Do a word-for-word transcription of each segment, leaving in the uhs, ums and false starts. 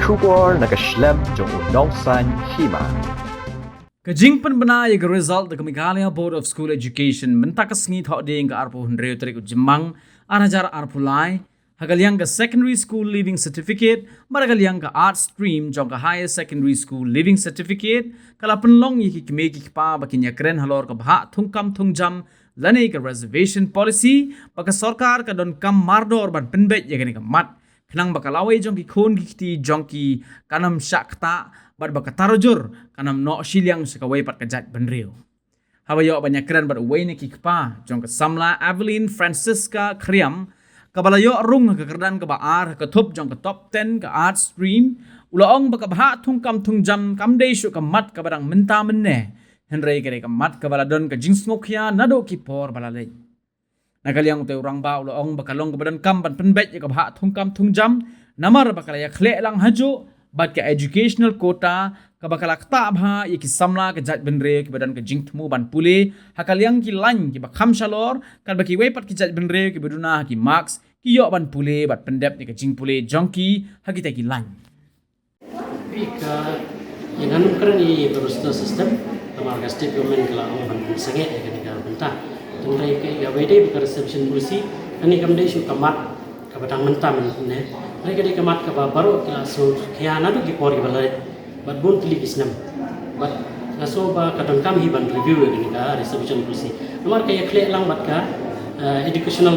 Khubor na ka shlem jong u nongsaiñ hima. Ka jingpynbna ïa ka result da ka Meghalaya Board of School Education mynta ka sngi Thohdieng ka arphew hynriew tarik u Jymmang ar hajar arphew lai ha ka liang ka Secondary School Leaving Certificate bad ha ka liang ka Arts Stream jong ka Higher Secondary School Leaving Certificate ka la pynlong ïa ki kmie ki kpa ba kin ïakren halor ka bhah thungkam thungjam lane ka reservation policy ba ka sorkar ka donkam mardor ban pynbeit ïa kane ka mat. Khnang ba ka lawei jong ki khun ki kti jong ki kan ym shah ktah bad ba ka tarajur kan ym noh shiliang sha kawei pat ka jaitbynriew. Haba ïoh ban ïakren bad uwei na ki kpa jong ka samla Evelyn Francisca Khriam kaba la ïoh rung ha ka kyrdan kaba ar ha ka thup jong ka top ten ka Arts Stream, u la ong ba ka bhah thungkam thungjam kam dei shuh ka mat kaba dang mynta mynne, hynrei ka dei ka mat kaba la don ka jingsngewkhia naduh ki por ba la leit. Na ka liang u tei u rangbah u la ong ba ka long kaba donkam ban pynbeit ïa ka bhah thungkam thungjam namar ba ka la ïakhleh lang hajuh bad ka educational quota kaba ka la ktah bha ïa ki samla ka jaitbynriew kiba don ka jingthmu ban pule ha ka liang ki lain kiba kham shalor, katba kiwei pat ki jaitbynriew kiba duna ha ki marks ki ïoh ban pule bad pyndep ïa ka jingpule jong ki ha kita ki lain. Pi ka ïa ngan ym kren ïa ka roster system, namar ka state government ka la ong ban pynsangeh ïa kane ka bynta. Hynrei ka ïa wei dei ka reservation policy, kane kam dei shuh ka mat kaba dang mynta mynne. Hynrei ka dei ka mat kaba baroh ki la sngewkhia naduh ki por kiba la leit bad bun tylli ki snem. Bad nga sngew ba ka donkam hi ban review ïa kane ka reservation policy. Namar ka ïakhleh lang bad ka, eh, educational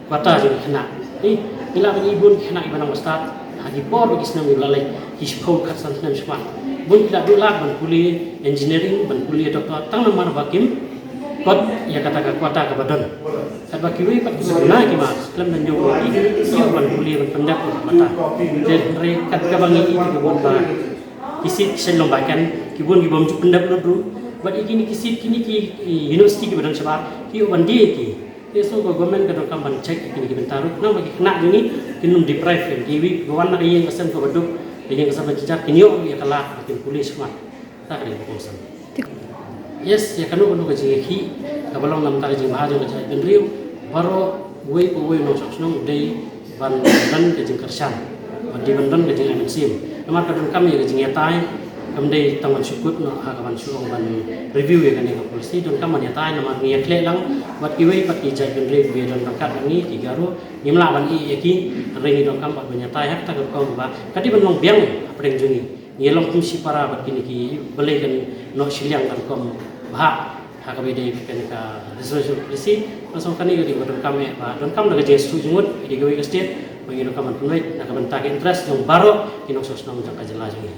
quota jong ki khynnah. Ngi lah ban ïohi bun ki khynnah kiba nang ba stad ha ki por ba ki snem kiba la leit, ki shiphew khatsan snem shakhmat. Bun ki la duh lad ban pule engineering, ban pule doctor tang namar ba kim kot ïa kata ka quota kaba don. Katba kiwei pat kiba duna ki marks khlem da ñiew ki, ki ïoh ban pule ban pyndep ïa ka quota. Te hynrei kat kaba ngi ïohi ki bun ba ki seat ki shen long vacant, ki bun ki bym ju pyndep lut ruh. Bad ïa kine ki seat kine ki, eh, university kiba don shabar ki ïoh ban die ïa ki. Te so ka government ka donkam ban check ïa kine ki bynta ruh. Namar ki khynnah jong ngi kin ym deprive ïa ki, kiwei ba wan na ka ïing ka sem kaba duk, ka ïing ka sem ba jynjar, kin ïoh ïa ka lad ba kin pule shakhmat. Kata ka dei ka kongsan. Yes, ïa kano kano ka jingïakhih kaba long namar ka jingbha jong ka jaitbynriew, baroh uwei pa uwei u nongshong shnong u dei ban don ka jingkyrshan, ban dei ban don ka jingïaid mynsiem. Namar ka donkam ïa ka jingïatai, kam dei tang ban shu kut noh ha ka ban shu ong ban review ïa kane ka policy, donkam ban ïatai namar ngi ïakhleh lang bad kiwei pat ki jaitbynriew kiba don ryngkat bad ngi, ki Garo, ngim lah ban ïeh ïa ki, hynrei ngi donkam bad ban ïatai ha kata ka rukom ba ka dei ban long biang hapdeng jong ngi. Ngi long kum shipara bad kine ki, balei kan noh shiliang ka rukom bha ha kaba ïadei bad kane ka reservation policy. Nga sngew kane ka dei kaba donkam eh, ba donkam da ka jingsngewthuh jingmut ïa kawei ka state, ba ngi donkam ban pynbeit na ka bynta ka interest jong baroh ki nongshong shnong jong ka jylla jong ngi.